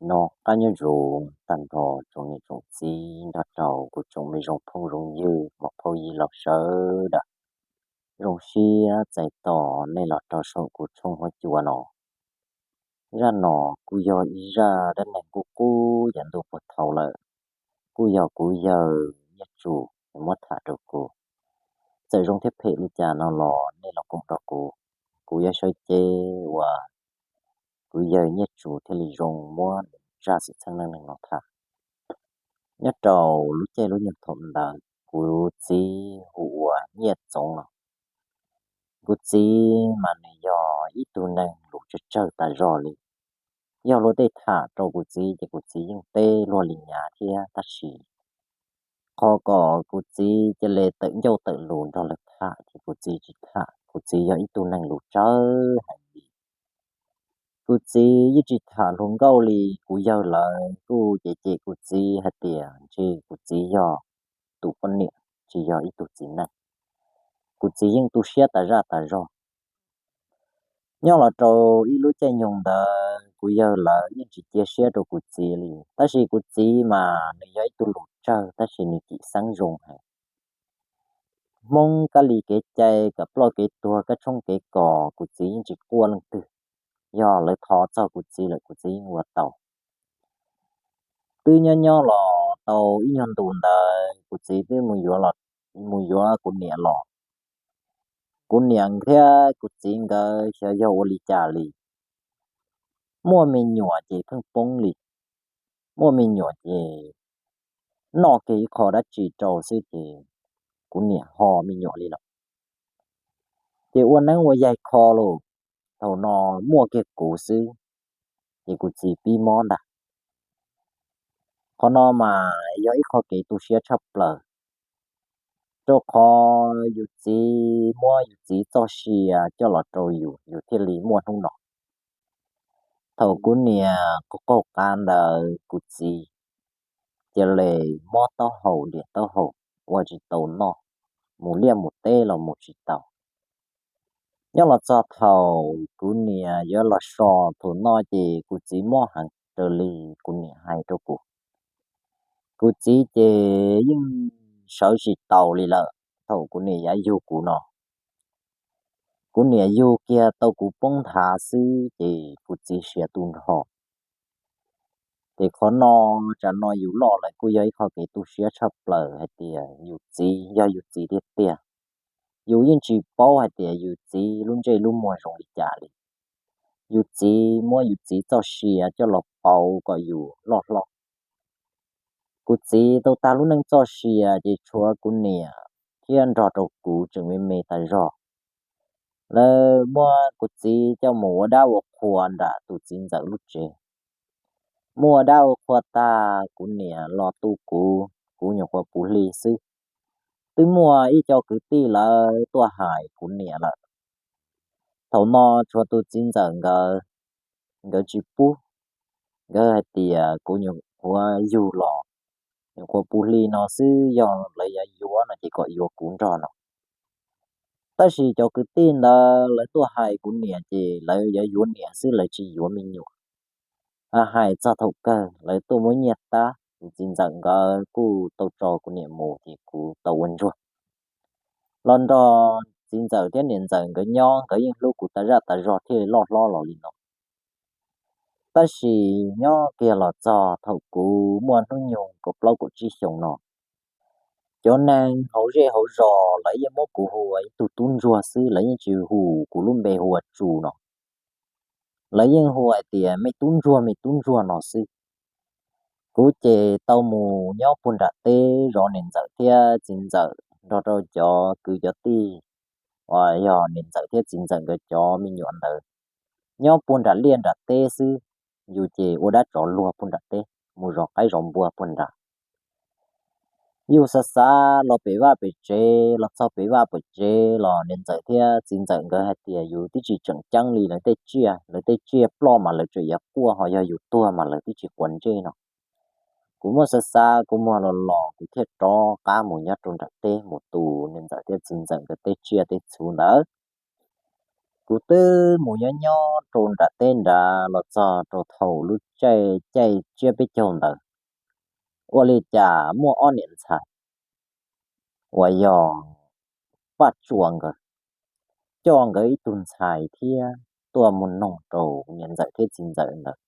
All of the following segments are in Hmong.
Noj qab nyob zoo tag nrho tsoom niam tsoom txiv nrog rau kuv tsoom me zoo phooj zoo ywg muam phauj yij laus sawv daws. Zoo siab txais tos nej los rau saum kuv tshooj huab cua no. Zaj no kuj yog ib zaj dab neeg kuj qub yav ntuj puag thaum lawm, kuj yog kuv yawg Nyiaj Tsu muab tham rau kuv. Txawm zoo thiab phem li cas no los nej los koom rau kuv, kuv yuav sawv cev uas kuv yawg Nyiaj Tsu thiaj li zoo muab zaj xwm txheej neej neeg no tham. Nyob rau lub caij lub nyoog thaum ntawd kuv txiv hu ua Nyiaj Txoov no. Kuv txiv mas nws yog ib tug neeg lus tsawg tsawg tas zog li. Yog luag tej tham rau kuv txiv ces kuv txiv yeej teb luag li nyav thiab, tab sis qhov kom kuv txiv cia li tawm ncauj tawm lus nrog lawv tham ces kuv txiv tsis tham. Kuv txiv yog ib tug neeg lus tsawg heev li. Kuv txiv yeej tsis tham hluas nkauj li. Kuv yawg lawv kuj cem cem kuv txiv hais tias ntshe kuv txiv yog tus poj niam, tsis yog ib tug txiv neej. Kuv txiv yeej tu siab tas zaj tas zog. Nyob los rau ib lub caij nyoog ntawd kuv yawg lawv yeej tsis cia siab rau kuv txiv li, tab sis kuv txiv mas nws yog ib tug lus tsawg tab sis nws cim xeeb zoo heev. Hmoob kab li kev cai, kev ploj kev tuag, kab tshoob kev kos, kuv txiv yeej tsis quaj leej twg. Yog lawv thov txog kuv txiv lawm kuv txiv yeej ua tau. Twb nyob nyob los tau ib nyuag ntus ntawd kuv txiv twb mus yuav los, mus yuav kuv niam los. Kuv niam thiab kuv txiv nkawd xyov yog ua li cas li, muaj me nyuam ces pheej poob li. Muaj me nyuam ces noj kiag ib qho dab tsi rau xwb ces kuv niam ho me nyuam li lawm. Ces ua neeb ua yaig kho los, thaum no muaj kiag kuv xwb, ces kuv txiv pib mob ntag. Qhov no mas yog ib qho kev tu siab tshaj plaws, rau qhov yus txiv muab yus txiv txoj sia coj los rau yus, yus thiaj li muaj hnub no. Thaum kuv niam qaug qaug qav ntawd kuv txiv cia li mob taub hau diam taub hau, ua tsis tau noj, mus liaj mus teb los mus tsis tau. Nyob los txog thaum kuv niam yuav los so thaum no ces kuv txiv mob heev raws li kuv niam hais rau kuv. Kuv txiv ces yeej sawv tsis taus li lawm thaum kuv niam yuav yug kuv no. Kuv niam yug kiag tau kuv poob nthav xwb ces kuv txiv sia tu nrho. Ces qhov no, tsam no yus loj lawm kuj yog ib qho kev tu siab tshaj plaws hais tias yus txiv yog yus txiv tiag tiag. Yus yeej tsis paub hais tias yus txiv lub ntsej lub muag zoo li cas li. Yus txiv muab yus txiv txoj sia coj los pauv kom yus loj hlob. Kuv txiv tau tag lub neej txoj sia ces tshuav kuv niam thiab nrog rau kuv tseem me me tas zog. Lawv muab kuv txiv coj mus ua dab ua qhua nram tus txiv ntxawm lub tsev. Muaj dab ua qhua tag kuv niam los tu kuv, kuv nyuam qhuav puv hli xwb. Twb muaj ib co kwv tij lawv tuaj hais kuv niam lawm. Thaum no tshuav tus txiv ntxawm nkawd, nkawd tsis pub, nkawd hais tias kuv nyuam qhuav yug los, nyuam qhuav puv hli no xwb, yog lawv yuav yuav no ces kom yuav kuv nrog no. Tab sis cov kwv tij ntawd lawv tuaj hais kuv niam ces lawv yuav yuav niam xwb, lawv tsis yuav me nyuam. Hais txog thaum kawg lawv tuaj muab nyiaj tab, tus txiv ntxawm nkawd kuj tau tso kuv niam mus ces kuv tau ua ntsuag los nrog txiv ntxawm thiab niam ntxawm nkawd nyob, nkawd yeej hlub kuv tas zaj tas zog thiaj li loj hlob los li no. Tab sis nyob kiag los txog thaum kuv muaj hnub nyoog kaum plaub kaum tsib xyoos no, cov neeg hauv zej hauv zos lawv yeej muab kuv hu ua ib tug tub ntsuag xwb, lawv yeej tsis hu kuv lub npe hu ua Tsu no. Lawv yeej hu hais tias me tub ntsuag me tub ntsuag no xwb. Kuv ces tau mus nyob puag nram teb zov niam ntxawm thiab txiv ntxawm nrog rau cov kwv cov tij uas yog niam ntxawm thiab txiv ntxawm nkawd cov me nyuam ntawd, nyob puag nram liaj nram teb xwb. Yus ces ua dab tsov luag puag nram teb, mus zov qaib zov npua puag nrad. Yus xav xav los pem vaj pem tsev, los txog pem vaj pem tsev los niam ntxawm thiab txiv ntxawm nkawd hais tias yus twb tsis tseem ceeb li lawv tej tsiaj, lawv tej tsiaj ploj mas lawv tseem yuav quaj, ho yog yus tuag mas lawv twb tsis quav ntsej no. Kuv muab xav xav kuv muag los los kuv thiaj rov qab mus nyob rau nram teb mus tu niam ntxawm thiab txiv ntxawm nkawd tej tsiaj tej txhu ntawd. Kuv twb mus nyob nyob rau nram teb nrad los txog rau thaum lub caij tsiab peb caug ntawd, ua li cas muaj ob niam ntxhais uas yog Paj Tsua nkawd coj nkawd ib tug ntxhais thiab tuaj mus noog rau niam ntxawm thiab txiv ntxawm ntawd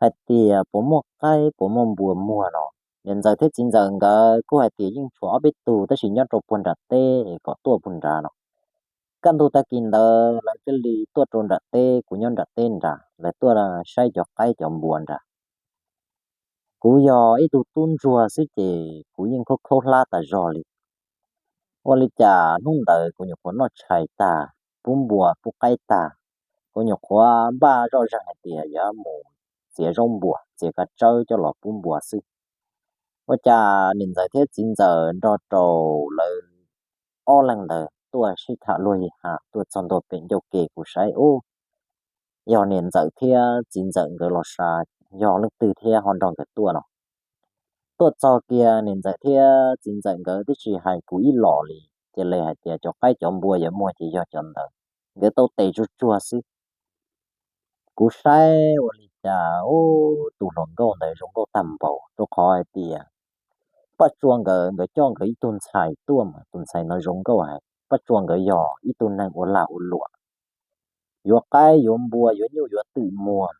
hais tias puas muaj qaib puas muaj npua muag no. Niam ntxawm thiab txiv ntxawm nkawd kuj hais tias yeej tshuav ob peb tug tab sis nyob rau puag nram teb es kom tuaj puag nrad no. Kaj ntug tag kis ntawd lawv thiaj li tuaj rau nram teb, kuv nyob nram teb nrad, lawv tuaj saib cov qaib cov npua nrad. Kuv yog ib tug tub ntsuag xwb ces kuv yeej khaub khaub hlab tas zog li. Ua li cas hnub ntawd kuv nyuam qhuav noj tshais tag, pub npua pub qaib tag, kuv nyuam qhuav npaj zoj zeeg hais tias yuav mus txiav zaub npua txiav kav tsawb coj los pub npua xwb. Ua cas niam ntxawm thiab txiv ntxawm nrog rau lawv ob leeg ntawd tuaj sib tham luag li has tuaj txog ntua pem ncauj ke kuv saib ub, yog niam ntxawm thiab txiv ntxawm nkawd los sav, yog leej twg thiab ho nrog nkawd tuaj no. Tuaj txog kiag niam ntxawm thiab txiv ntxawm nkawd twb tsis hais kuv ib los li, cia li hais tias cov qaib cov npua yuav muag ces yog cov ntawd, nkawd tau tes tsuag tsuag xwb. Kuv saib ua li cas ub, tus hluas nkauj ntawd zoo nkauj tag npaum, rau qhov hais tias Paj Tsua nkawd, nkawd coj nkawd ib tug ntxhais tuaj mas tus ntxhais no zoo nkauj heev. Paj Tsua nkawd yog ib tug neeg ua lag ua luam, yuav qaib yuav npua yuav nyuj yuav twm muag,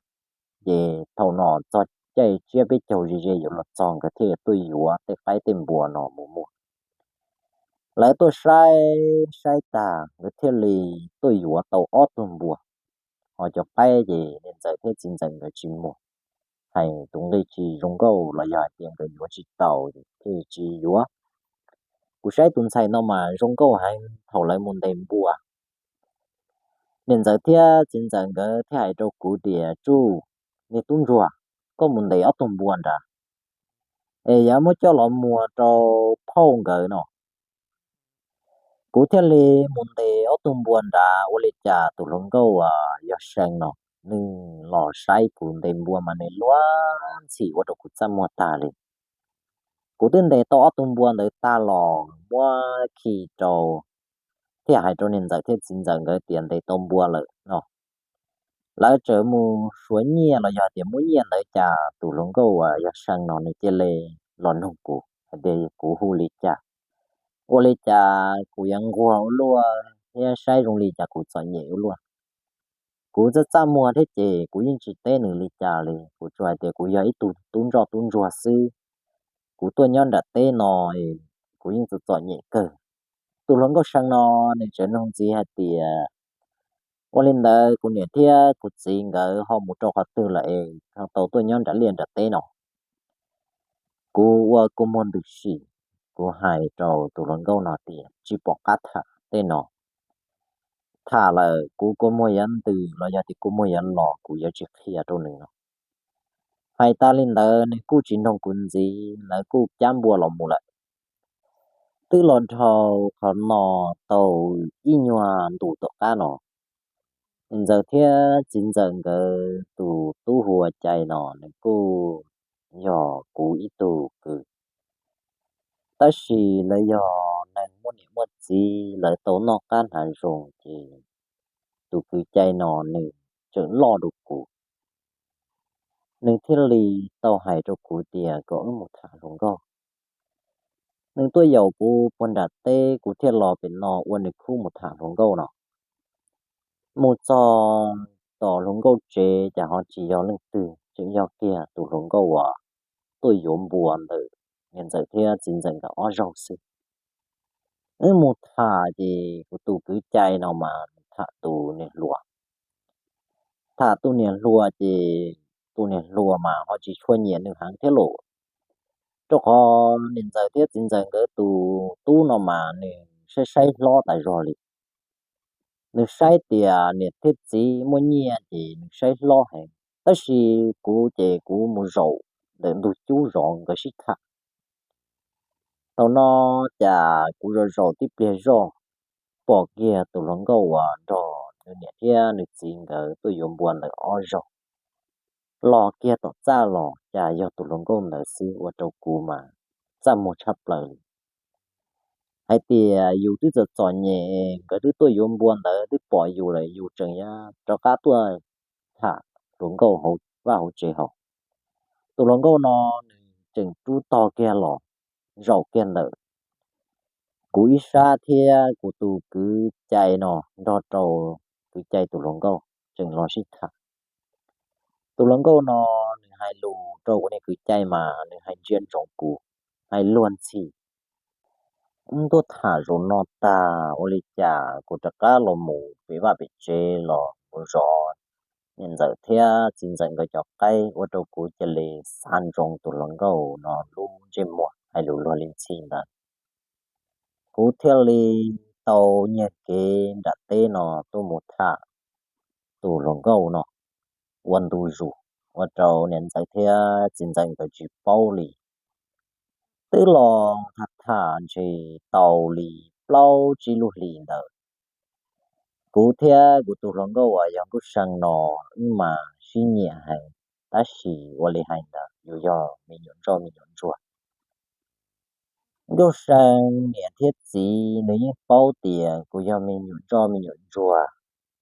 ces thaum no txog caij tsiab peb caug ze ze yuav los txog nkawd thiaj yuav tuaj yuav tej qaib tej npua no mus muag. Lawv tuaj saib saib tag nkawd thiaj li tuaj yuav tau ob tug npua, ho cov qaib ces niam ntxawm thiab txiv ntxawm nkawd tsis muag, hais tus nqi tsis zoo nkauj los yog hais tias nkawd yuav tsis tau, thiaj tsis yuav. Kuv saib tus ntxhais no mas zoo nkauj heev, thaum lawv mus ntes npua, niam ntxawm thiab txiv ntxawm nkawd thiaj hais rau kuv tias, Tsuj, niag tub ntsuag, koj mus ntes ob tug npua nrad es yuav muab coj los muag rau phauj nkawd no. Kuv thiaj li mus ntes ob tug npua nrad, ua li cas tus hluas nkauj uas yog See no, nws los saib kuv ntes npua mas nws luag ntxhi ua rau kuv txaj muag tag li. Kuv twb ntes tau ob tug npua ntawd tag los muab khi rau, thiaj hais rau niam ntxawm thiab txiv ntxawm nkawd tias ntes tau npua lawm no. Lawv txawm mus suav nyiaj los yog tias muab nyiaj ntawd, cas tus hluas nkauj uas yog See no nws cia li los nug kuv hais tias kuv hu li cas, ua li cas kuv yuav nquag ua luaj thiab saib zoo li cas kuv txom nyem ua luaj. Kuv txaj txaj muag thiab ces kuv yeej tsis teb nws li cas li, kuv tsuas hais tias kuv yog ib tug tub ntsoj tub ntsuag xwb, kuv tuaj nyob nram teb no, kuv yeej txom txom nyem kawg. Tus hluas nkauj See no nws tseem nug ntxiv hais tias, Ua li ntawd kuv niam thiab kuv txiv nkawd ho mus rau qhov twg lawm es ho tau tuaj nyob nram liaj nram teb no? Kuv ua kua muag ntws sim, kuv hais rau tus hluas nkauj no tias, Tsis pom qab tham tej no. Tham lawm kuv kua muag yuav ntws los yog tias kua muag yuav los kuv yuav tsis qhia rau nws no. Hais tas li ntawd nws kuj tsis nrog kuv ntxiv, lawv kuj cab npua los mus lawm. Twb los dhau qhov no tau ib nyuag ntus tom qab no, niam ntxawm thiab txiv ntxawm nkawd tus tub hu ua Cai no nws kuj yog kuv ib tug kwv. Tab sis lawv yog neeg muaj niam muaj txiv, lawv tau noj qab hnav zoo, ces tus kwv Cai no nws tseem loj dua kuv. Nws thiaj li tau hais rau kuv tias kom wb mus tham hluas nkauj. Nws tuaj yaum kuv puag nram teb, kuv thiaj los pem no ua nws khub mus tham hluas nkauj no. Mus txog tom hluas nkauj tsev cas ho tsis yog leej twg, tseem yog kiag tus hluas nkauj uas tuaj yuav npua ntawm niam ntxawm thiab txiv ntxawm nkawd ob zaug xwb. Wb mus tham ces kuv tus kwv Cai no mas tham tus niam hluas. Tham tus niam hluas ces tus niam hluas mas ho tsis tshua nyiam nws heev thiab los, rau qhov niam ntxawm thiab txiv ntxawm nkawd tus tub no mas nws saib saib hlob tas zog li. Nws saib tias niam thiab txiv muaj nyiaj ces nws saib hlob heev. Tab sis kuv ces kuv mus zaum ntawm ntug cub zov nkawd sib tham. Thaum no cas kuv zaum zaum tib pliag zoj, pom kiag tus hluas nkauj uas nrog nws niam thiab nws txiv nkawd tuaj yuav npua ntawm ob zaug los kiag tom txaj los cas yog tus hluas nkauj ntawd xwb, ua rau kuv mas txaj muag tshaj plaws li. hais tias yus twb txom txom nyem, nkawd twb tuaj yuav npua ntawd twb pom yus lawm, yus tseem yuav rov qab tuaj tham hluas nkauj hauv vaj hauv tsev hauv. Tus hluas nkauj no nws tseem rub tog kiag los zaum kiag ntawm kuv ib sab thiab kuv tus kwv cai no nrog rau kwv cai tus hluas nkauj tseem los sib tham. Tus hluas nkauj no nws hais lus rau kuv niag kwv cai mas nws hais ntsia ntsoov kuv, hais luag ntxhi. Wb tuaj tham zaum no tag ua li cas kuv rov qab los mus pem vaj pem tsev los mus zov niam ntxawm thiab txiv ntxawm nkawd cov qaib ua rau kuv cia li xav ntsoov tus hluas nkauj no lub ntsej muag hais lus luag li ntxhi ntawd. Kuv thiaj li tau nyiag kev nram teb no tuaj mus tham tus hluas nkauj no ua ntu zus, ua rau niam ntxawm thiab txiv ntxawm nkawd tsis paub li. Twb los tham tham ntshe tau li plaub tsib lub hlis ntawd, kuv thiab kuv tus hluas nkauj uas yog Nkauj See no wb mas sib nyiam heev, tab sis ua li hais ntawd yus yog me nyuam ntsoj me nyuam ntsuag. Nkauj See niam thiab txiv nws yeej paub tias kuv yog me nyuam ntsoj me nyuam ntsuag,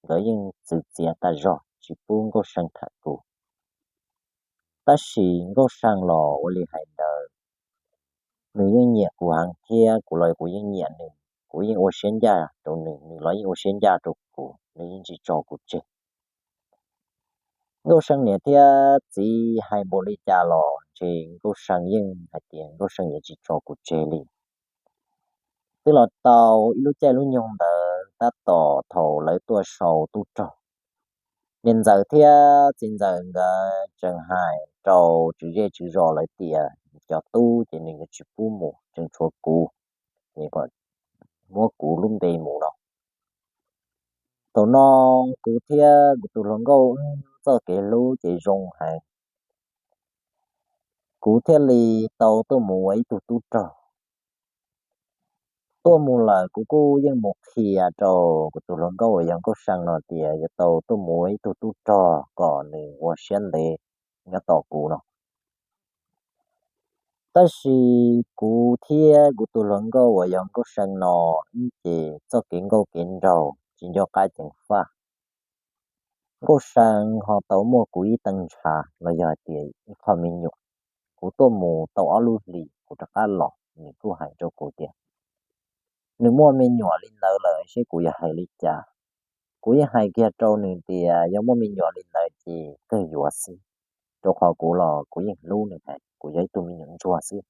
nkawd yeej txwv txiav tas zog tsis pub Nkauj See tham kuv. Tab sis Nkauj See los ua li hais ntawd, nws yeej nyiam kuv heev thiab kuv los kuv yeej nyiam nws, kuv yeej ua siab ncaj rau nws, nws los yeej ua siab ncaj rau kuv, nws yeej tsis tso kuv tseg. Nkauj See niam thiab txiv hais npaum li cas los ntshe Nkauj See yeej hais tias Nkauj See yuav tsis tso kuv tseg li. Twb los tau ib lub caij lub nyoog ntawd tab tom thaum lawv tuaj sau tub rog, niam ntxawm thiab txiv ntxawm nkawd tseem hais rau tswv zej tswv zos lawv tias cov tub ces nws yuav tsis pub mus, tseem tshuav kuv, ces kom muab kuv lub npe mus no. Thaum no kuv thiab kuv tus hluas nkauj wb txoj kev hlub ces zoo heev. Kuv thiaj li tau tuaj mus ua ib tug tub rog. Tuaj mus lawm kuv kuj yeej mus qhia rau kuv tus hluas nkauj uas yog Nkauj See no tias yuav tau tuaj mus ua ib tug tub rog kom nws ua siab ntev nyob tos kuv no. Tab sis kuv thiab kuv tus hluas nkauj uas yog Nkauj See no wb ces txoj kev nkauj kev nraug tsis nco qab ceev faj. Nkauj See ho tau muaj kuv ib teev ntshav los yog hais tias ib qho me nyuam. Kuv tuaj mus tau ob lub hlis kuv rov qab los nws kuj hais rau kuv tias nws muaj me nyuam li ntawd lawm seb kuv yuav hais li cas. Kuv yeej hais kiag rau nws tias yog muaj me nyuam li ntawd ces kawg yuav xwb, rau qhov kuv los kuv yeej hlub nws heev, kuv yog ib tug me nyuam ntsuag xwb.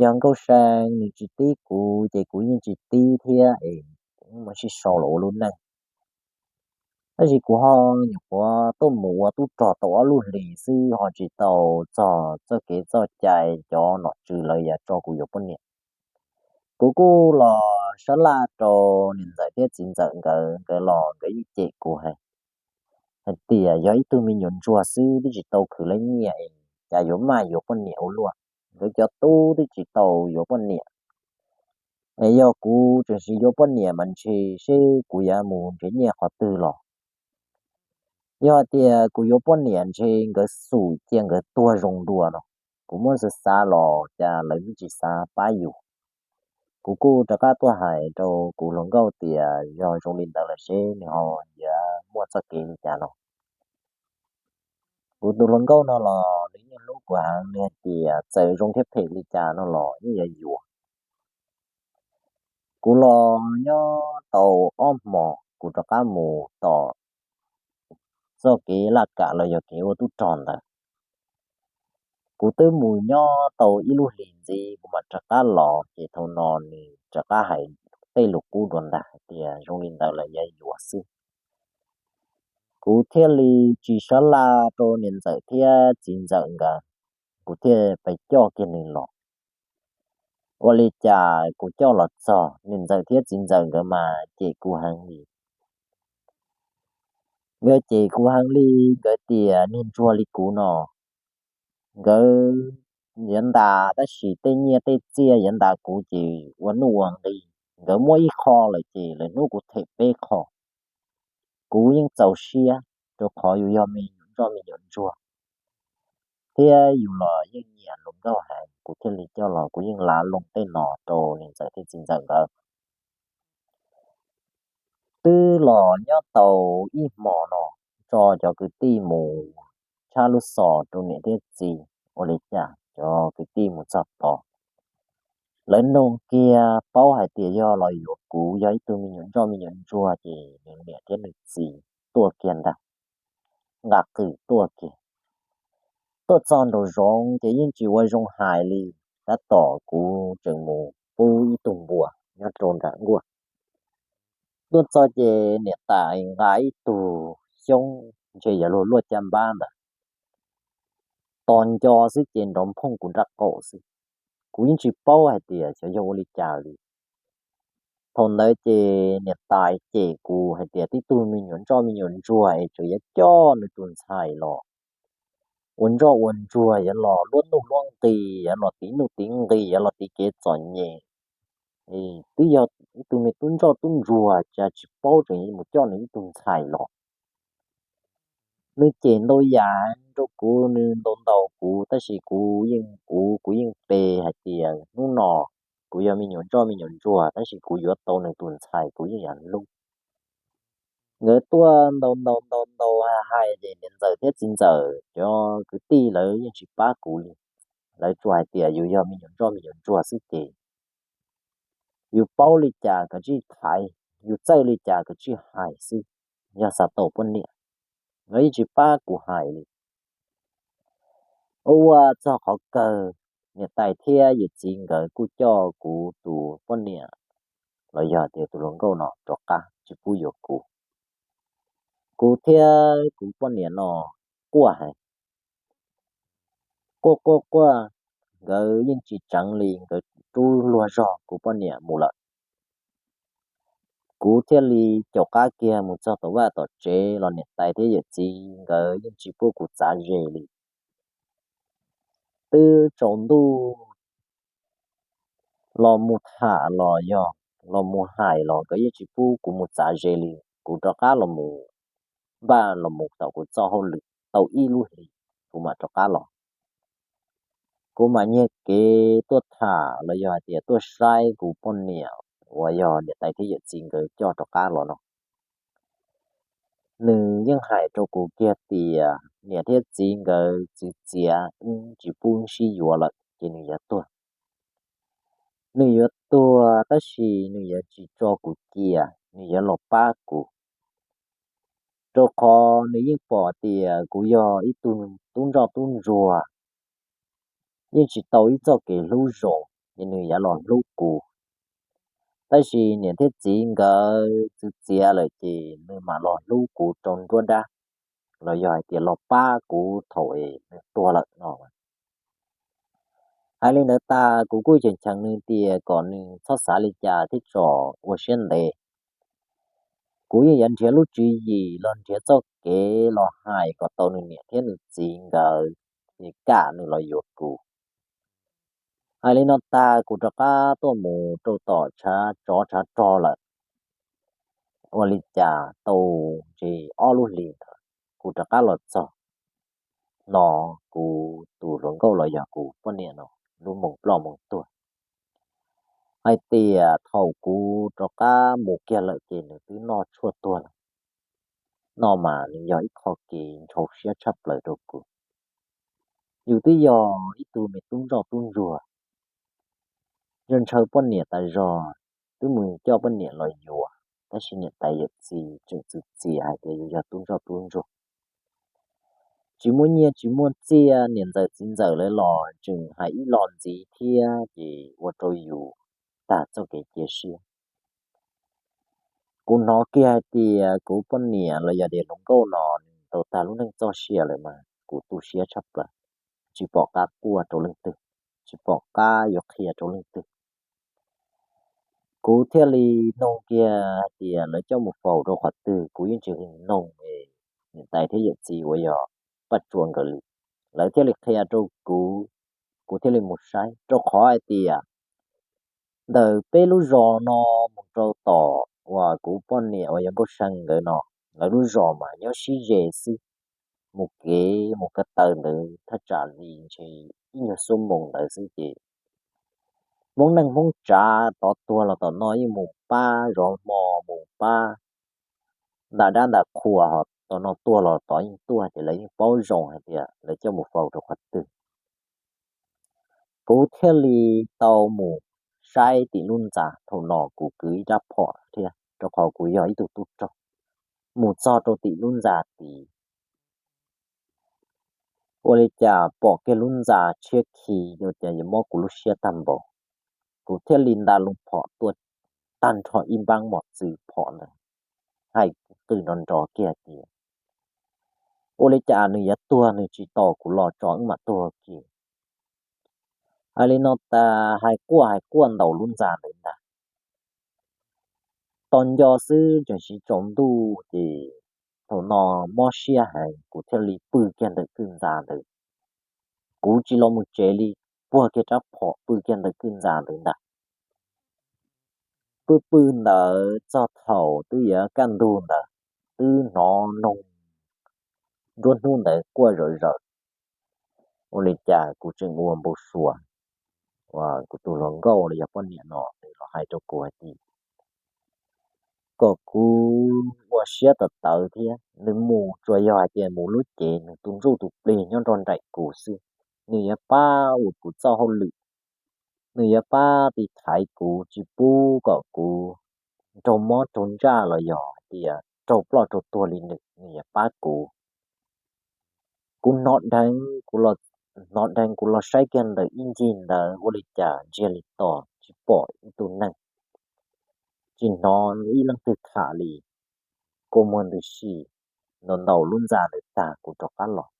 Yog Nkauj See nws tsis tib kuv ces kuv yeej tsis tib thiab es kuv yeej muab sib sau los ua lub neej. Tab sis kuv ho nyuam qhuav tuaj mus ua tub rog tau ob lub hlis xwb ho tsis tau txog txoj kev txoj cai cov nom tswv lawv yuav tso kuv yuav poj niam. Kuv kuj los sab laj rau niam ntxawm thiab txiv ntxawm nkawd, nkawd los nkawd yeej cem kuv heev, hais tias yog ib tug me nyuam ntsuag xwb twb tsis tau khwv lawv nyiaj es cas yuav maj yuav poj niam ua luaj. Nkawd cov tub twb tsis tau yuav poj niam, es yog kuv tseem sim yuav poj niam mas ntshe seb kuv yuav mus nrhiav nyiaj qhov twg los. Yog hais tias kuv yuav poj niam ntshe nkawd xum cia nkawd tuag zoo dua no. Kuv muab xav xav los cas lawv twb tsis xav pab yus. Kuv kuj rov qab tuaj hais rau kuv hluas nkauj tias yog zoo li ntawd lawm seb nws ho yuav muaj txoj kev li cas no. Kuv tus hluas nkauj no los nws yeej hlub kuv heev, nws hais tias txawm zoo thiab phem li cas no los yeej yuav yuav. Kuv los nyob tau ob hmos kuv rov qab mus tom txoj kev laj kam los yog kev ua tub rog ntawd. Kuv twb mus nyob tau ib lub hlis ntxiv kuv mam rov qab los ces thaum no nws rov qab hais tej lus qub dua ntag hais tias zoo li ntawd lawm yuav yuav xwb. Kuv thiaj li tsis sab laj rau niam ntxawm thiab txiv ntxawm nkawd, kuv thiaj pais coj kiag nws los. Ua li cas kuv coj los txog niam ntxawm thiab txiv ntxawm nkawd mas cem kuv heev li. Nkawd cem kuv heev li, nkawd tias niag ntsuag li kuv no, nkawd yuav ntas tab sis tej nyiaj tej txiaj yuav ntas kuv ces ua nuj ua nqi. Nkawd muab ib qho lawm ces lawv hnub kuv them peb qho. Kuv yeej txaus siab, rau qhov yus yog me nyuam ntsoj me nyuam ntsuag, thiab yus los yeej nyiam hluas nkauj heev. kuv thiaj li coj los kuv yeej lav loo tej no rau niam ntxawm thiab txiv ntxawm nkawd. Twb los nyob tau ib hmo no, tso cov kwv tij mus tshab lub xos rau niam thiab txiv. Ua li cas cov kwv tij mus txog tod, lawv nug kiag paub hais tias yog los yuav kuv, yog ib tug me nyuam ntsoj me nyuam ntsuag, ces nws niam thiab nws txiv tuaj kiag ntag, nqa qws tuaj kiag. Tuaj txog nraum zoov ces yeej tsis ua zoo hais li, tab tom kuv tseem mus pub ib tug npua nyob rau nram nkuaj. Tuaj txog ces niam tais nqa ib tug xyoob ntshe yog luag luaj caj npab ntawd, tos nco xwb ces nrov nphooj kuv nraub qaum xwb. Kuv yeej tsis paub hais tias xyov yog ua li cas li. Thaum ntawd ces niam tais cem kuv hais tias tib tug me nyuam ntsoj me nyuam ntsuag es tseem yuav coj nws tus ntxhais los ua ntsoj ua ntsuag, yuav los luab nuj luab nqis, yuav los tiv nuj tiv nqis, yuav los tiv kev txom nyem. Twb yog ib tug me tub ntsoj tub ntsuag cas tsis paub tseem mus coj nws ib tug ntxhais los. Nws cem ntau yam rau kuv, nws ntaus ntaus kuv, tab sis kuv yeej, kuv, kuv yeej pe hais tias hnub no kuv yog me nyuam ntsoj me nyuam ntsuag, tab sis kuv yuav tau nws tus ntxhais kuv yeej yuav hlub. Nkawd tuaj ntaus ntaus ntaus ntaus hais hais ces niam ntxawm thiab txiv ntxawm cov kwv tij lawv yeej tsis pab kuv li. Lawv tsuas hais tias yus yog me nyuam ntsoj me nyuam ntsuag xwb ces yus paub li cas koj tsij thaiv, yus txawj li cas koj tsij hais xwb, yog xav tau poj niam. Nkawd yeej tsis pab kuv hais li. Ua ua txog qhov kawg, niam tais thiab yawm txiv nkawd kuj coj kuv tus poj niam los yog tias tus hluas nkauj no rov qab tsis pub yuav kuv. Kuv thiab kuv poj niam no quaj heev, quaj quaj quaj, nkawd yeej tsis tseev li, nkawd rub luag zog kuv poj niam mus lawm. Kuv thiaj li caum qab kiag mus txog tom vaj tom tsev los niam tais thiab yawm txiv nkawd yeej tsis pub kuv txav ze li. Twb tsaus ntuj los mus tham los yog los mus hais los nkawd yeej tsis pub kuv mus txav ze li. Kuv rov qab los mus npaj los mus tom kuv txoj hauj lwm tau ib lub hlis, kuv mam rov qab los. Kuv mam nyiag kev tuaj tham los yog hais tias tuaj saib kuv poj niam uas yog niam tais thiab yawm txiv nkawd coj rov qab los no. Nws yeej hais rau kuv kiag tias niam thiab txiv nkawd txwv txiav wb tsis pub wb sib yuav lawm ces nws yuav tuag. Nws yuav tuag tab sis nws yuav tsis tso kuv cia, nws yuav los pab kuv. Rau qhov nws yeej pom tias kuv yog ib tug tub ntsoj tub ntsuag, yeej tsis tau ib txoj kev hlub zoo, ces nws yuav los hlub kuv. Tab sis niam thiab txiv nkawd txwv txiav lawm ces nws mam los hlub kuv rau nruab nrab, los yog hais tias los pab kuv thaum es nws tuag lawm no. Hais li ntawd tag kuv kuj cheem cheem nws tias kom nws txhob xav li cas thiab tso, ua siab ntev. Kuv yeej yuav nrhiav lub tswv yim los nrhiav txoj kev los hais kom tau nws niam thiab nws txiv nkawd es kam nws los yuav kuv. Hais li no tag kuv rov qab tuaj mus rau tom tshav tsov tshav rog lawm. Ua li cas tau ntshe ob lub hlis ntawd kuv rov qab los txog, hnov kuv tus hluas nkauj los yog kuv poj niam no lub moo ploj moo tuag. Hais tias thaum kuv rov qab mus kiag lawm ces nws twb noj tshuaj tuag lawm. No mas nws yog ib qho kev ntshaw siab tshaj plaws rau kuv. Yus twb yog ib tug me tub ntsoj tub ntsuag, ntshaw ntshaw poj niam tas zog, twb mus coj poj niam los yuav, tab sis niam tais yawm txiv tseem txwv txiav hais tias yus yog tub ntsoj tub ntsuag. Tsis muaj nyiaj tsis muaj txiaj, niam ntxawm txiv ntxawm lawv los tseem hais ib lo ntxiv thiab ces ua rau yus tag txoj kev cia siab. Kuv hnov kiag hais tias kuv poj niam los yog tias hluas nkauj no nws tau tag lub neej txoj sia lawm mas kuv tu siab tshaj plaws, tsis pom qab quaj rau leej twg, tsis pom qab yuav qhia rau leej twg. Kuv thiaj li noog kiag hais tias lawv coj mus faus rau qhov twg, kuv yeej tsis noog niam tais thiab yawm txiv uas yog Paj Tsua nkawd li. Lawv thiaj li qhia rau kuv, kuv thiaj li mus saib, rau qhov hais tias ntawm peb lub zos no mus rau tom uas kuv poj niam uas yog Nkauj See nkawd no, lawv lub zos mas nyob sib ze xwb. mus kev mus ko taw ntawd thaj tsam li ntshe ib nyuag xuab moos ntawd xwb ces Hmoob neej Hmoob tsav tov tuag los tom no yeej mus pab, zov hmo mus pab, ntam dab ntam qhua ho tom no tuag los tod yeej tuaj ces lawv yeej paub zoo hais tias lawv coj mus faus rau qhov twg. Kuv thiaj li tau mus saib tim lub ntxa, thaum no kuv kwv ib rab phom thiab rau qhov kuv yog ib tug tub rog. Mus txog rau tim lub ntxa tid, ua li cas pom kiag lub ntxa tshiab khi, ua cas yuav mob kuv lub siab tag npaum. Kuv thiaj li nta loo phom tuaj tag nrho ib npaab mos txwv phom ntawd, hais qw nrov nrov kiag tias, ua li cas nws yuav tuag, nws tsis tos kuv los tso wb mam tuag kiag. Hais li no tas hais quaj hais quaj ntaus lub ntxa ntawd ntag. Tos nco xwb tseem siv tsaus ntuj ces thaum no mob siab heev, kuv thiaj li pw kiag ntawm kwj ntxa ntawd. Kuv tsis los mus tsev li, puag kiag rab phom pw kiag ntawm kwj ntxa ntawd ntag. Pw pw ntawd txog thaum twb yuav kaj ntug ntawd, twb hnov noog nruab hnub ntawd quaj zawm zawm. Ua li cas kuv tseem ua npau suav uas kuv tus hluas nkauj los yog poj niam no nws los hais rau kuv hais tias kom kuv ua siab tawv tawv thiab, nws mus tsuas yog hais tias mus lub cev nws tus ntsuj tus plig nyob nrog nraim kuv xwb, nws yuav pab ua kuv txoj hauj lwm, nws yuav pab tiv thaiv kuv tsis pub kom kuv raug mob raug ntsaj los yog hais tias raug ploj raug tuag li nws, nws yuav pab kuv. Kuv hnov dheev, kuv los, hnov dheev kuv los saib kiag ntawm ib ncig ntawd ua li cas ntsiag li to tsis pom ib tug neeg, tsis hnov ib leej twg tham li. Kua muag ntws si, ntaus ntaus lub ntxa ntawd tag kuv rov qab los,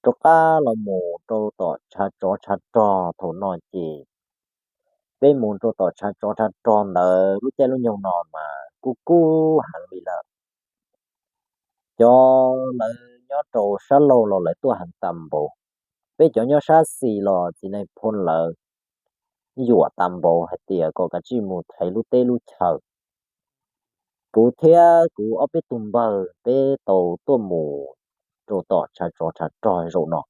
rov qab los mus rau tom tshav tsov tshav rog. Thaum no ces peb mus rau tom tshav tsov tshav rog ntawd lub caij lub nyoog no mas kub kub heev li lawm. Cov lawv nyob rau sab laug los lawv tuaj heev tas npaum, peb cov nyob sab xis los txiv nais phoo lawv yuam tas npaum hais tias kom kav tsij mus thaiv lub teb lub chaw. Kuv thiab kuv ob peb tug npawg peb tau tuaj mus rau tom tshav tsov tshav rog zaum no.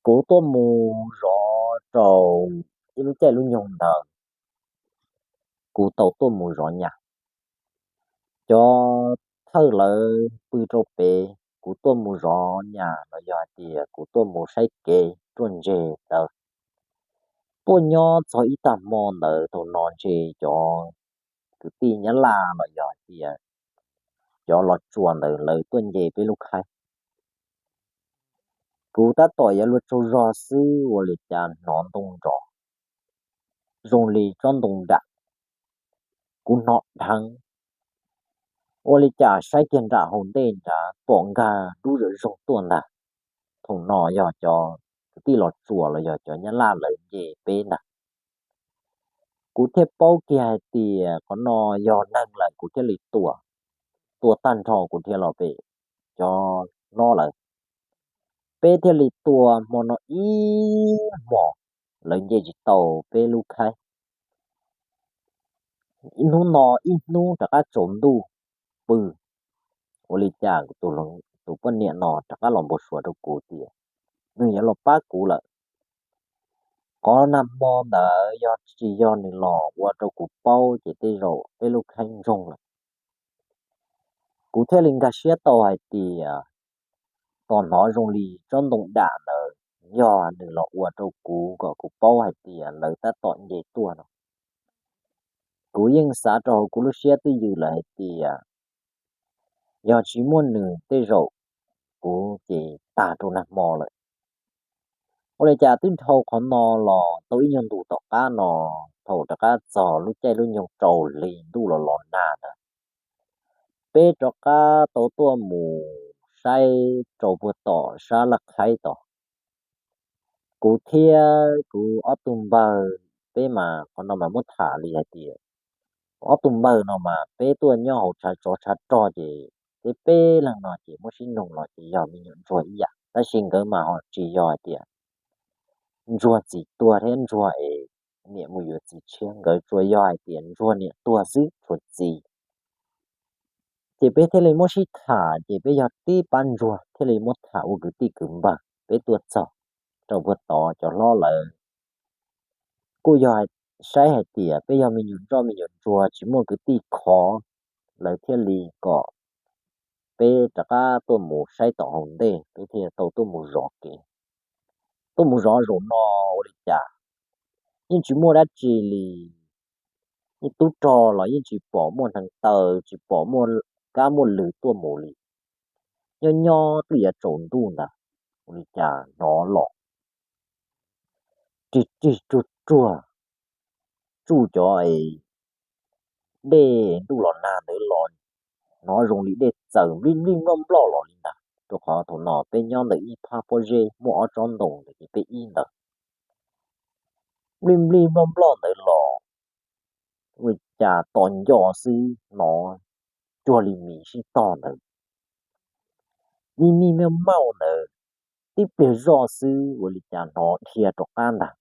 Kuv tuaj mus zov rau ib lub caij lub nyoog ntawd, kuv tau tuaj mus zov nyas. Cov thawj lawv pw rau pem, kuv tuaj mus zov nyas los yog hais tias kuv tuaj mus saib kev ruaj ntseg ntawd. Tuaj nyob txog ib tag hmo ntawd thaum no ntshe cov kwv tij Nyab Laj los yog hais tias cov Los Tsuas ntawd lawv tuaj nce peb lub khaib. Kuv tab tom yuav luag tsaug zog xwb ua li cas hnov ntoo nrov zoo li tsob ntoo dam, kuv hnov dheev. Ua li cas saib kiag nram hauv ntej nrad pom nkag dub zawm zoog tuaj ntag. Thaum no yog cov kwv tij Los Tsuas los yog cov Nyab Laj lawv nce peb ntag. Kuv thiaj paub kiag hais tias qhov no yog neeg lawm, kuv thiaj li tua, tua tag nrho kuv dhia los pem cov hlob lawm. Peb thiaj li tua hmo no ib hmos, lawv nce tsis tau peb lub khaib. Hnub no ib hnub rov qab tsaus ntuj pw, ua li cas tus poj niam no rov qab los npau suav rau kuv tias nws yuav los pab kuv lawm. Qhov nag hmo ntawd yog tsis yog nws los ua rau kuv paub ces tej zaum peb lub khaib ntsoog lawm. Kuv thiaj li nkag siab tau hais tias tos hnov zoo li tsob ntoo dam ntawd yog nws los ua rau kuv kom kuv paub hais tias lawv tab tom nce tuaj no. Kuv yeej xav rau hauv kuv lub siab twj ywm lawm hais tias yog tsis muaj nws tej zaum kuv ces tag rau nag hmo lawm. Ua li cas twb dhau qhov no los tau ib nyuag ntus tom qab no, thaum rov qab txog lub caij lub nyoog rau hli ntuj los los nag ntawd, peb rov qab tau tuaj mus saib rau puag tom sab laj khaib tod. Kuv thiab kuv ob tug npawg peb mas qhov no mas muab tham li hais tias ob tug npawg no mas peb tuaj nyob hauv tshav tsov tshav rog ces peb peb leeg no ces muab sib nug los ces yog me nyuam ntsuag ib yam, tab sis nkawd mas ho tsis yog hais tias ntsuag txiv tuag thiab ntsuag es niam mus yuav txiv tshiab, nkawd tsuas yog hais tias ntsuag niam tuag xwb tshuav txiv. Ces peb thiaj li muab sib tham, ces peb yog tib pab ntsuag thiaj li muab tham ua kwv tij kwv npawg. Peb tuaj txog rau puag tod, cov hlob lawv kuj yog saib hais tias peb yog me nyuam ntsoj me nyuam ntsuag tsis muaj kwv tij khov, lawv thiaj li kom peb rov qab tuaj mus saib tom hauv ntej, peb thiaj tau tuaj mus zov kev. Tuaj mus zov zaum no ua li cas yeej tsis muaj dab tsi li, yeej tub rog los yeej tsis pom muaj hneev taw, tsis pom muaj kab muaj lw tuaj mus li. Nyob nyob twb yuav tsaus ntuj ntag, ua li cas hnov los rig rig ruag ruag, tsuj cov dej ntuj los nag ntawd los, hnov zoo li dej txaws nplij nplij nploj nploj los li ntag, rau qhov thaum no peb nyob ntawm ib phab pob zeb muaj ob tsob ntoo ntawd ces peb ib ntawd. Nplij nplij nploj nploj ntawd los, ua li cas tos nco xwb hnov cuag li mis sib tog ntawd, mij mij mauj mauj ntawd, tib pliag zoj xwb ua li cas hnov dhia rov qab ntag.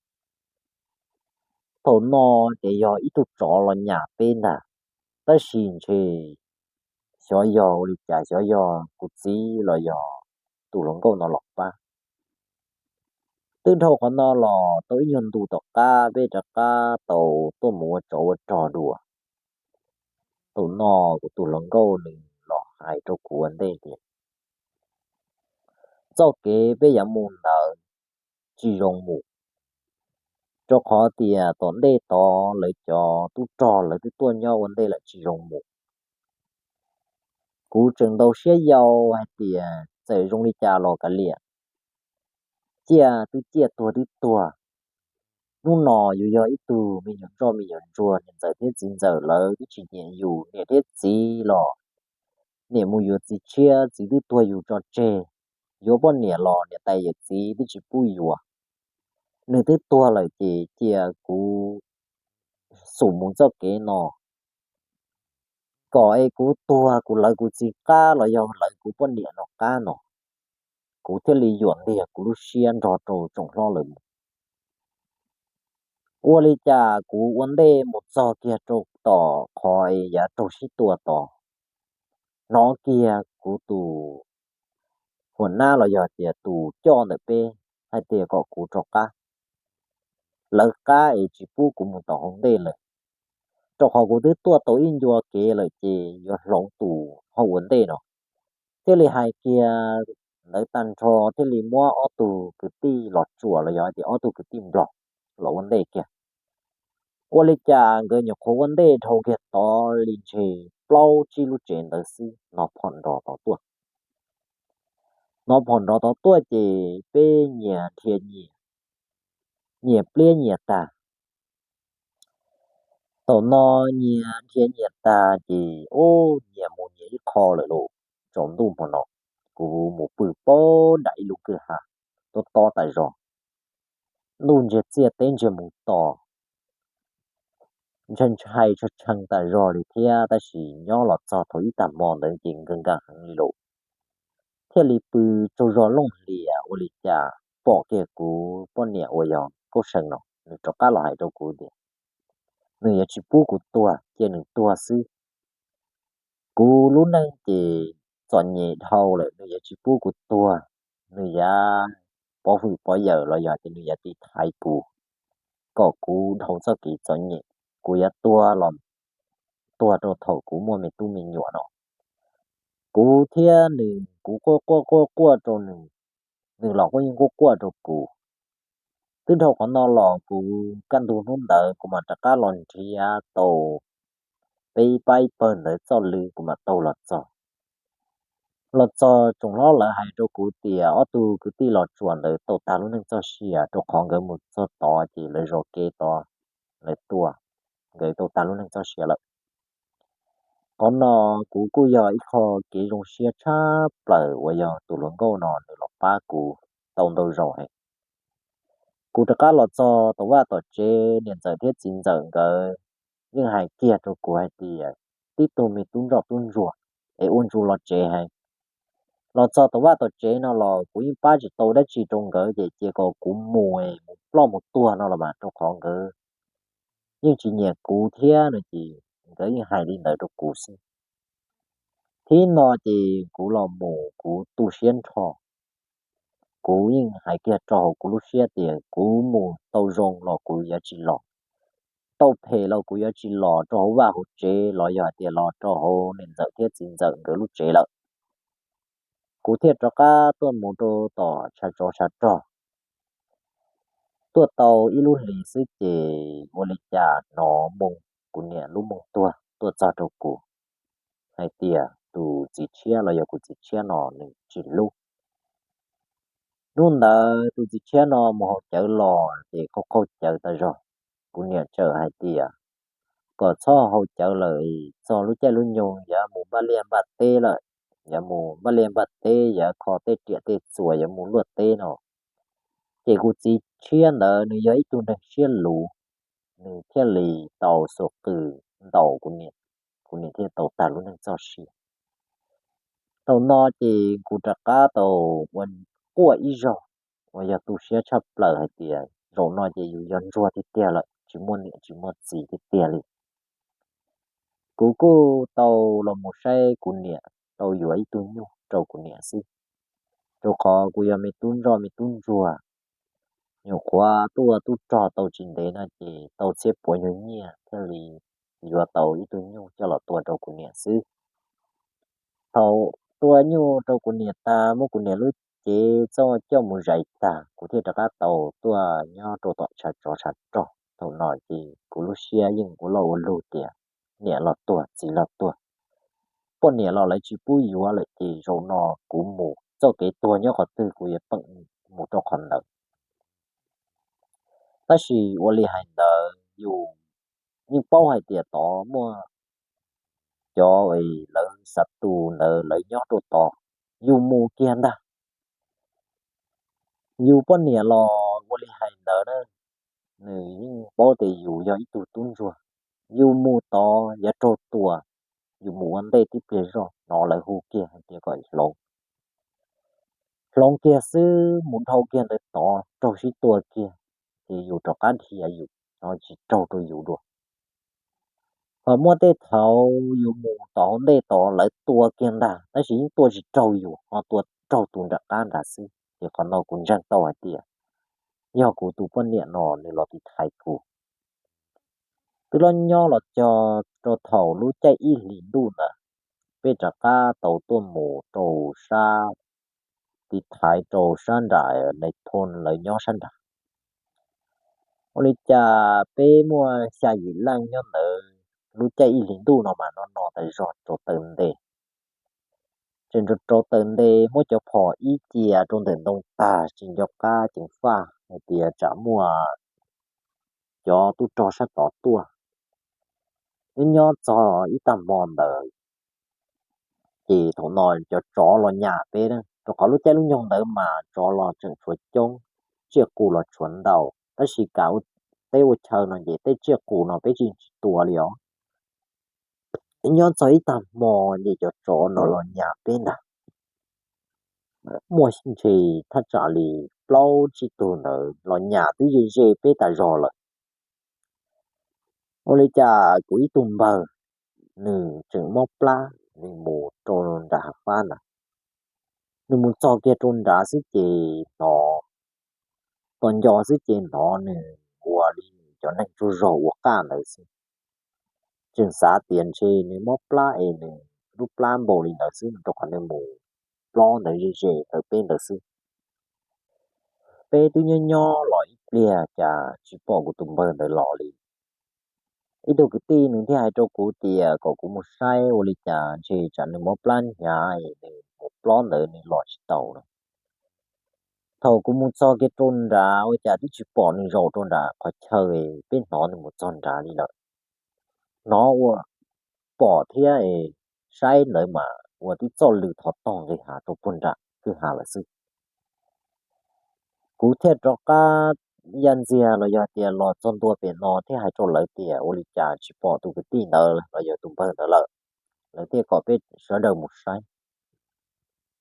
Thaum no ces yog ib tug tsov los nyas peb ntag, tab sis ntshe xyov yog ua li cas, xyov yog kuv txiv los yog tus hluas nkauj no los pab. Twb dhau qhov no los tau ib nyuag ntu tom qab peb rov qab tau tuaj mus ua tsov ua rog dua. Thaum no kuv tus hluas nkauj nws los hais rau kuv ua ntej tias txoj kev peb yuav mus ntawd tsis zoo mus, rau qhov tias tom ntej tod lawv cov tub rog lawv twb tuaj nyob ua ntej lawm tsis zoo mus. Kuv tseem ntau siab yau hais tias txawm zoo li cas los kav liam, ciaj twb ciaj tuag twb tuag. Hnub no yus yog ib tug me nyuam ntsoj me nyuam ntsuag, niam ntxawm thiab txiv ntxawm lawv twb tsis nyiam yus, niam thiab txiv los niam mus yuav txiv tshiab, txiv twb tuag yus tso tseg, yuav poj niam los niam tais yawm txiv twb tsis pub yuav. Nws twb tuag lawm ces cia kuv xum mus txoj kev no, kom es kuv tuag kuv lawv kuv txiv qab los yog lawv kuv poj niam no qab no, kuv thiaj li yuam ntiag kuv lub siab nrog rau tsoom hlob lawm mus. Ua li cas kuv ua ntej mus txog kiag rau tom qhov es yav raug sib tua tod, hnov kiag kuv tus huam nab los yog tias tus coj ntawm peb hais tias kom kuv rov qab, lawv qab es tsis pub kuv mus tom hauv ntej lawm, rau qhov kuv twb tuaj tau ib ncua kev lawm ces yuav hloov tus hauv ua ntej no. Thiaj li hais kiag ntawd tag nrho thiaj li muab ob tug kwv tij Los Tsuas los yog hais tias ob tug kwv tij Nplog los ua ntej kiag. Ua li cas nkawd nyuam qhuav ua ntej dhau kiag tod li ntshe plaub tsib lub tsev ntawd xwb hnov phom nrov tod tuaj. Hnov phom nrov tod tuaj ces peb nyias dhia nyias, nyias pliab nyias tag. Thaum no nyias dhia nyias tag ces ub nyias mus nyias ib qho lawm lauj. Tsaus ntuj hmo no kuv mus pw pab nram ib lub kwj ha tob tob tas zog, ntuj ntsiag txiaj teb ntsiag mus to, ntshai ntshai tshee tshee tas zog li thiab, tab sis nyob los txog thaum ib tag hmo ntawd ces nkees nkees heev li lauj. Thiaj li pw tsaug zog looj hlias ua li cas pom kiag kuv poj niam uas yog Nkauj See no nws rov qab los hais rau kuv tias nws yuav tsis pub kuv tuag, cia nws tuag xwb. Kuv lub neej ces txom nyem dhau lawm, nws yuav tsis pub kuv tuag, nws yuav pov hwm pov yawm los yog tias nws yuav tiv thaiv kuv, kom kuv dhau txoj kev txom nyem, kuv yuav tuag los tuag rau thaum kuv muaj me tub me nyuam no. Kuv thiab nws, kuv quaj quaj quaj quaj rau nws, nws los kuj yeej quaj quaj rau kuv. Twb dhau qhov no los kuv kaj ntug hnub ntawd kuv mam rov qab los nrhiav tau peb ib pab ib pawg ntawd txoj lw kuv mam taug los txog. Los txog tsoom hlob lawv hais rau kuv tias ob tug kwv tij Los Tsuas ntawd tau tag lub neej txoj sia, rau qhov nkawd mus txog tod ces lawv zov kev tod lawv tuaj, nkawd tau tag lub neej txoj sia lawm. Qhov no kuv kuj yog ib qho kev zoo siab tshaj plaws uas yog tus hluas nkauj no nws los pab kuv tau ntau zaus heev. Kuv rov qab los txog tom vaj tom tsev, niam ntxawm thiab txiv ntxawm nkawd yeej hais kiag rau kuv hais tias tib tug me tub ntsoj tub ntsuag es ua ntsus los tsev heev. Los txog tom vaj tom tsev no los kuv yeej pab tsis tau dab tsi rau nkawd, ces cia kom kuv mus es mus ploj mus tuag no los mas, rau qhov nkawd yeej tsis nyiam kuv thiab no ces nkawd yeej hais li ntawd rau kuv xwb. Thib no ces kuv los mus kuv tu siab nrho. Kuv yeej hais kiag rau hauv kuv lub siab tias kuv mus tau zoo los kuv yuav tsis los, tau phem los kuv yuav tsis los rau hauv vaj hauv tsev los yog hais tias los rau hauv niam ntxawm thiab txiv ntxawm nkawd lub tsev lawm. Kuv thiaj rov qab tuaj mus rau tom tshav tsov tshav rog. Tuaj tau ib lub hlis xwb ces ua li cas hnov moo, kuv niam lub moo tuag tuaj txog rau kuv hais tias tus txiv tshiab los yog kuv txiv tshiab no nws tsis hlub. Hnub ntawd tus txiv tshiab no mus haus cawv los ces qaug qaug cawv tas zog. Kuv niam txawm hais tias kom txhob haus cawv lawm, txog lub caij lub nyoog yuav mus npaj liaj npaj teb lawm, yuav mus npaj liaj npaj teb, yuav kho tej riam tej txuas, yuav mus luaj teb no. Ces kuv txiv tshiab ntawd nws yog ib tug neeg siab luv, nws thiaj li tau xuas qws ntaus kuv niam, kuv niam thiaj tau tag lub neej txoj sia. Thaum no ces kuv rov qab tau ua quaj ib zaug uas yog tu siab tshaj plaws hais tias zaum no ces yus yog ntsuag tiag tiag lawm, tsis muaj niam tsis muaj txiv tiag tiag li. Kuv kuj tau los mus saib kuv niam, tau yuav ib tug nyuj rau kuv niam xwb, rau qhov kuv yog me tub ntsoj me tub ntsuag. Nyuam qhuav tuaj tub rog tau tsis ntev no ces tau txhiab puav nyuag nyiaj thiaj li yuav tau ib tug nyuj coj los tua rau kuv niam xwb. Thaum tua nyuj rau kuv niam tag, muab kuv niam lub cev txoj coj mus zais tag, kuv thiaj rov qab tau tuaj nyob rau tom tshav tsov tshav rog. Thaum no ces kuv lub siab yeej ua loj ua lug tias niam los tuag txiv los tuag, poj niam los lawv tsis pub yuav lawm ces zaum no kuv mus txoj kev tuag nyob qhov twg kuv yuav peem mus rau qhov ntawd. Tab sis ua li hais ntawd yus yeej paub hais tias tod muaj cov lawv xav tus ntawd lawv nyob rau tod, yus mus kiag ntag. Yus poj niam los ua li hais ntawd na, nws yeej paub tias yus yog ib tug tub ntsuag, yus mus tod yuav raug tua, yus mus ua ntej tib pliag zoj hnov lawv hu kiag hais tias kom hloov. Hloov kiag xwb mus dhau kiag ntawd tod raug sib tua kiag, ces yus rov qab dhia yus, tsis raug rau yus dua. Ho muaj tej thaum yus mus tod hauv ntej tod lawv tua kiag ntag, tab sis yeej tua tsis raug yus, ho tua raug tus nram qab nrad xwb. Ces qhov no kuv ntseeg tau hais tias yog kuv tus poj niam no nws los tiv thaiv kuv. Twb los nyob los cog rau thaum lub caij ib hlis ntuj ntawd, peb rov qab tau tuaj mus rau sab, tiv thaiv rau sab nram Nais Phoo lawv nyob sab nrad. Ua li cas peb muaj xya yim leej nyob ntawd, lub caij ib hlis ntuj no mas no no tas zog rau taw nte. Tseem rau rau taw nte muab cov phom ib cia rau ntawm ntoo tag tsis nco qab ceev faj hais tias tsam muaj cov tub rog sab tod tuaj. Nyob nyob txog ib tag hmo ntawd, ces thaum no cov tsov los nyas peb, rau qhov lub caij lub nyoog ntawd mas tsov los tseem tshuav coob, tsiaj qus los tshuav ntau, tab sis kam teb ua chaw no ces tej tsiaj qus no peb tsis tsis tua li os. Nyob txog ib tag hmo ces cov tsov no los nyas peb ntag. Muaj ntshe thaj tsam li plaub tsib tug ntawd los nyas twb ze ze peb tas zog lawm. Ua li cas kuv ib tug npawg, nws tseem mob plab, nws mus rau nram hav fab ntawd. Nws mus txog kiag rau nrad xwb ces hnov, tos nco xwb ces hnov nws ua li cov neeg tsaug zog ua qaj ntawd xwb. Tseem xav tias ntshe nws mob plab es nws lub plab npaum li ntawd xwb, rau qhov nws mus plob ntawd ze ze ntawm peb ntawd xwb. Peb twb nyob nyob los ib pliag cas tsis pom kuv tus npawg ntawd los li. Ib tug kwv tij nws thiaj hais rau kuv tias kom kuv mus saib ua li cas ntshe tsam nws mob plab hnyav es nws mus plob ntawd nws los tsis tau lawm. Thaum kuv mus txog kiag rau nrad ua cas twb tsis pom nws zaum rau nram qhov chaw peb hnov nws mus txog nrad li lawm. Hnov ua pom thiab es saib ntawd mas ua tib txoj lw thov tog nqis hav rau puag nram kwj ha lawm xwb. Kuv thiaj rov qab ya ntxiag los yog tias los txog ntua pem no thiaj hais rau lawv tias ua li cas tsis pom tus kwv tij ntawd los yog tus npawg ntawd lawm. Lawv thiaj kom peb sawv daws mus saib.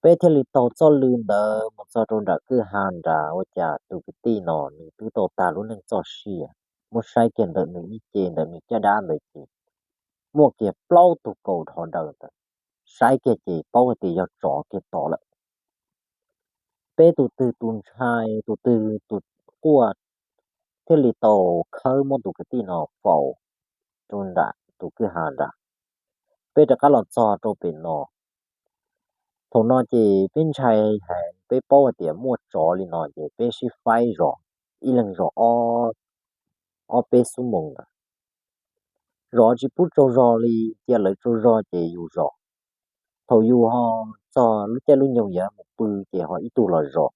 Peb thiaj li taug txoj lw ntawd mus txog rau nram kwj ha nrad ua cas tus kwv tij no nws twb tau tag lub neej txoj sia. Muab saib kiag ntawm nws ib ce ntawm nws caj dab ntawd ces muaj kiag plaub tug kaus dhos daws ntawd. saib kiag ces paub hais tias yog tsov kiag tom lawm. Peb tus twg tus ntshai tus twg tus quaj thiaj li tau khawb muab tus kwv tij no faus rau nram tus kwj ha nram. Peb rov qab los txog rau pem no. Thaum no ces peb ntshai heev, peb paub hais tias muaj tsov li no ces peb sib faib zov, ib leeg zov ob peb xuab moos ntawd. Zov tsis pub tsaug zog li, cia lawv tsaug zog ces yus zov. Thaum yus ho txog lub caij lub nyoog yuav mus pw ces ho ib tug los zov.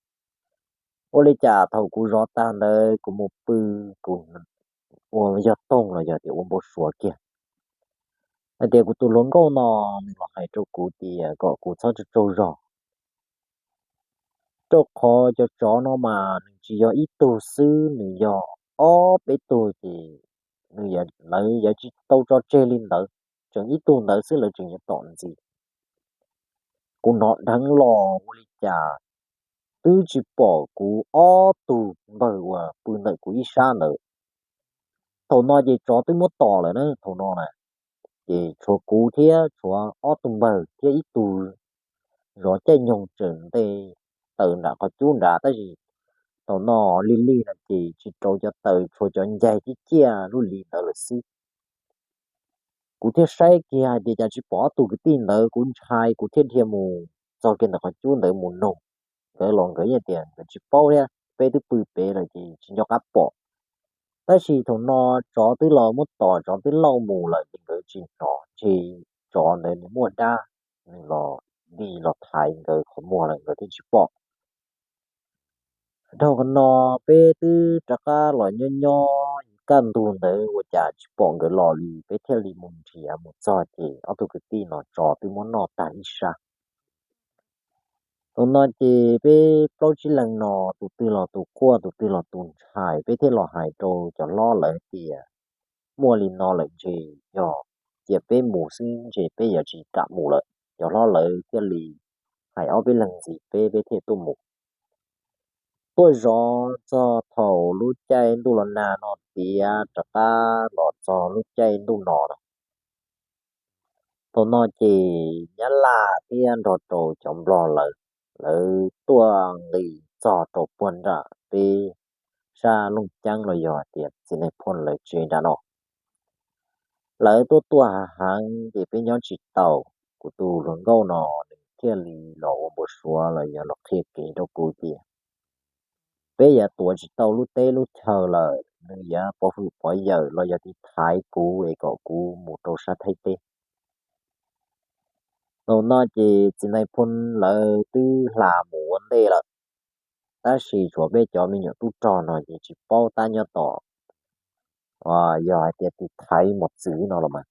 Ua li cas thaum kuv zov tag ntawd kuv mus pw, kuv ua yog toog los yog tias ua npau suav kiag, hais tias kuv tus hluas nkauj no nws los hais rau kuv tias kom kuv txhob tsaug tsaug zog, rau qhov cov tsov no mas nws tsis yog ib tug xwb, nws yog ob peb tug ces nws, lawv yuav tsis tau tso tseg li ntawd, tseem ib tug ntawd xwb lawv tseem yuav tom ntxiv. Kuv hnov dheev los ua li cas twb tsis pom kuv ob tug npawg uas pw ntawm kuv ib sab ntawd. Thaum no ces tsov twb muab tom lawm na, thaum no na, ces tshuav kuv thiab tshuav ob tug npawg thiab ib tug zov caij nyoog tseem nte taws nram qhov cub nrad, tab sis thaum no lig lig no ces tsis rau cov taws, tshuav cov ncaig ciaj ciaj lub li ntawd lawm xwb. Kuv thiaj saib kiag hais tias cas tsis pom ob tug kwv tij ntawd, kuv ntshai kuv thiaj dhia mus txog kiag ntawm qhov cub ntawd mus nug nkawd los nkawd yeej tias nkawd tsis paub thiab, peb twb pw pem lawm ces tsis nco qab pom. Tab sis thaum no tsov twb los muab tom, tsov twb lauj mus lawm ces nkawd tsis hnov, ntshe tsov ntawd nws muaj dab, nws los nti los thaiv nkawd qhov muag lawm nkawd thiaj tsis pom. Dhau qhov no peb twb rov qab los nyob nyob kaj ntug ntawd ua cas tsis pom nkawd los li, peb thiaj li mus nrhiav mus txog ces ob tug kwv tij no tsov twb muab noj tag ib sab. Thaum no ces peb plaub tsib leeg no tus twg los tus quaj tus twg los tus ntshai, peb thiaj los hais rau cov hlob lawv tias muaj li no lawm ntshe yog cia peb mus xwb ntshe peb yuav tsis kam mus lawm. Cov hlob lawv thiaj li hais ob peb leeg ntxiv peb, peb thiaj tuaj mus. Tuaj zov txog thaum lub caij ntuj los nag no tiav rov qab los txog lub caij ntuj no no. Thaum no ces Nyab Laj thiab nrog rau cov Nplog lawv, lawv tuaj nqis txog rau puag nram peb sab Looj Ceeb los yog tias txiv Nais Phoo lawv tsev nram no. Lawv tuaj tuaj heev heev ces peb nyob tsis tau. Kuv tus hluas nkauj no nws thiaj li los ua npau suav los yog los qhia kev rau kuv tias peb yuav tuav tsis tau lub teb lub chaw lawm, nws yuav pov hwm pov yawm los yog tiv thaiv kuv es kom kuv mus rau sab Thaib teb. Thaum no ces txiv Nais Phoo lawv twb hla mus ua ntej lawm, tab sis tshuav peb cov me nyuam tub rog no ces tsis paub tab nyob tom, yog hais tias tiv thaiv mos txwv no los mas,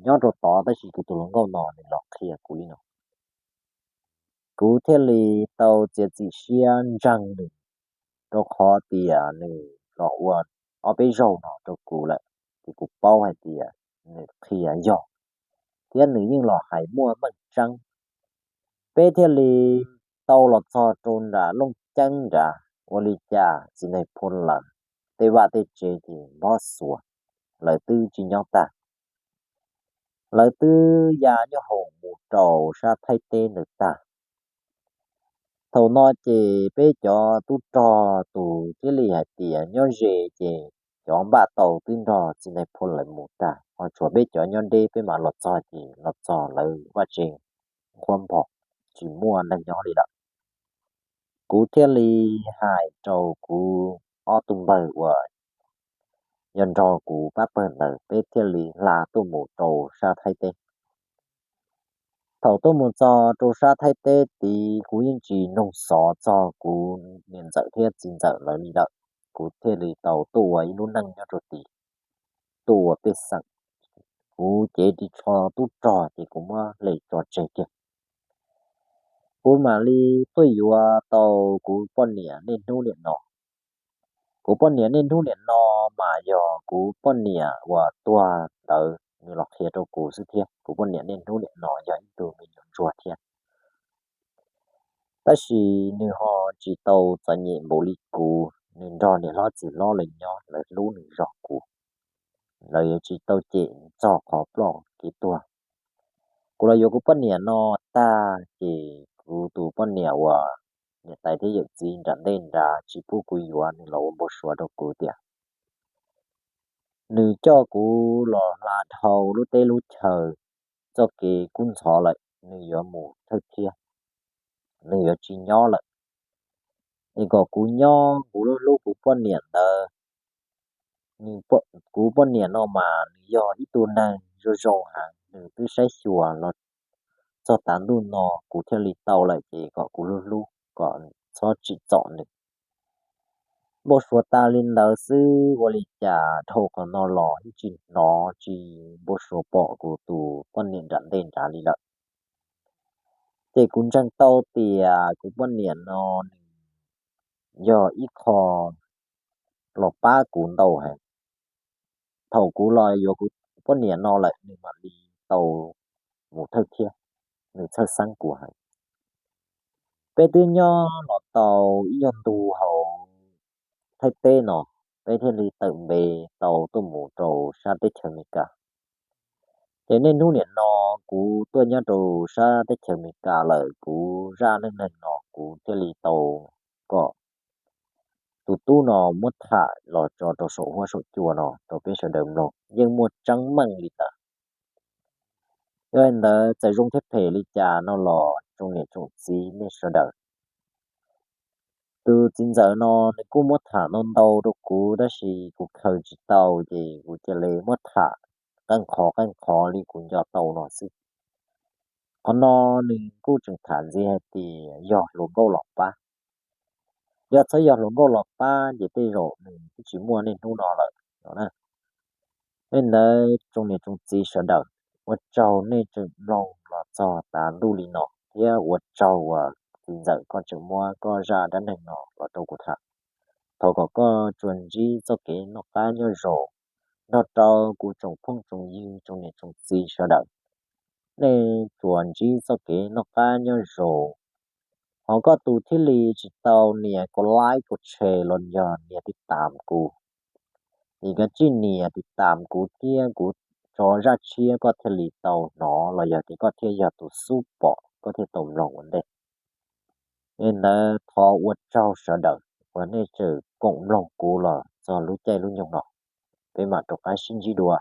nyob rau tod tab sis kuv tus hluas nkauj no nws los qhia kuv li no. Kuv thiaj li tau txiav txim siab ntseeg nws, rau qhov tias nws los ua ob peb zaug no rau kuv lawm, ces kuv paub hais tias nws qhia yog, thiab nws yeej los hais muaj meej tseeb. Peb thiaj li tau los txog rau nram Looj Ceeb nrad, ua li cas txiv Nais Phoo lawv tej vaj tej tsev ces npog xuas, lawv twb tsis nyob tag, lawv twb ya nyuj hoom mus rau sab Thaib teb ntawd tag. Thaum no ces peb cov tub rog tus thiaj li hais tias nyob ze ces cov npaj tau twb nrog txiv Nais Phoo lawv mus tag, ho tshuav peb cov nyob deb peb mam los txog ces los txog lawv vaj tsev nqhuab npog, tsis muaj neeg nyob li lawm. Kuv thiaj li hais rau kuv ob tug npawg uas yog nrog kuv pab pawg ntawd, peb thiaj li hla tuaj mus rau sab Thaib teb. Thaum tuaj mus txog rau sab Thaib teb tid kuv yeej tsis noog xov txog kuv niam ntxawm thiab txiv ntxawm lawv li lawm, kuv thiaj li tau tuaj ua ib lub neej nyob rau tid, tuaj ua pej xeem. Kuv cev ris tsho tub rog ces kuv muab hle tso tseg kiag. Kuv mam li tuaj yuav tau kuv poj niam niaj hnub niam no. Kuv poj niam niaj hnub niam no mas yog kuv poj niam uas tuag ntawd nws los qhia rau kuv xwb thiab. Kuv poj niam niaj hnub niam no yog ib tug me nyuam ntsuag thiab, tab sis nws ho tsis tau txom nyem npaum li kuv, nws nrog niam hlob txiv hlob lawv nyob, lawv hlub nws zog kuv, lawv yuav tsis tau cem txog qhov ploj kev tuag. Kuv los yuav kuv poj niam no tag ces kuv tus poj niam uas niam tais thiab yawm txiv nram ntej nrad tsis pub kuv yuav, nws los ua npau suav rau kuv tias nws coj kuv los hla dhau lub teb lub chaw, txoj kev kub ntxhov lawm, nws yuav mus thawj thiab, nws yuav tsis nyob lawm. Es kom kuv nyob kuv hlub hlub kuv poj niam ntawd. Kuv poj niam no mas nws yog ib tug neeg zoo zoo heev, nws twb saib xyuas los txog tav ntuj no kuv thiaj li tau lawm, ces kom kuv hlub hlub kom txhob tsim txom nws. Npau suav tas li ntawd xwb, ua li cas dhau qhov no los yeej tsis hnov tsis npau suav pom kuv tus poj niam nram ntej nrad li lawm. Ces kuv ntseeg tau tias kuv poj niam no nws yog ib qho los pab kuv ntau heev. Thaum kuv los yuav kuv poj niam no lawm, nws mam li tau mus thawj thiab, nws txhawj xeeb kuv heev. Peb twb nyob los tau ib nyuag ntu hauv Thaib teb no, peb thiaj li tawm npe tau tuaj mus rau sab teb chaws Amelikas. Ces niaj hnub nim no kuv tuaj nyob rau sab teb chaws Amelikas lawm, kuv zaj neej neeg no kuv thiaj li tau kom tus tub no muab tham los tso rau saum huab saum cua no rau peb sawv daws mloog, yeej muaj tseeb meej li ntawd. Yog li ntawd txawm zoo thiab phem li cas no los tsoom niam tsoom txiv nej sawv daws, tus txiv ntxawm no nws kuj muab tham ntau ntau rau kuv tab sis kuv khaws tsis tau ces kuv cia li muab tham qeej qhov qeej qhov li kuv nco tau no xwb. Qhov no nws kuj tseem tham ntxiv hais tias yog hluas nkauj los pab. Yog txhob yog hluas nkauj los pab ces tej zaum nws twb tsis muaj niaj hnub no lawm no na. Li ntawd tsoom niam tsoom txiv sawv daws, ua tsaug nej tseem mloog los txog tav ntuj li no thiab ua tsaug uas txiv ntxawm koj tseem muab koj zaj dab neeg no los rau kuv tham. Thov kom koj tsuas ntsib txoj kev noj qab nyob zoo nrog rau kuv tsoom phooj tsoom ywg tsoom niam tsoom txiv sawv daws. Nej tsuas ntsib txoj kev noj qab nyob zoo. Ho koj tus thiaj li tsis tau nias kaum like kaum share los yog nias tiv tam kuv, ces koj tsij nias tiv tam kuv thiab kuv tso zaj tshiab koj thiaj li tau hnov los yog tias koj thiaj yog tus xub pom koj thiaj tau mloog ua ntej. Li ntawd thov ua tsaug sawv daws uas nej tseem koom mloog kuv los txog lub caij lub nyoog no. Peb mam rov qab sib ntsib dua.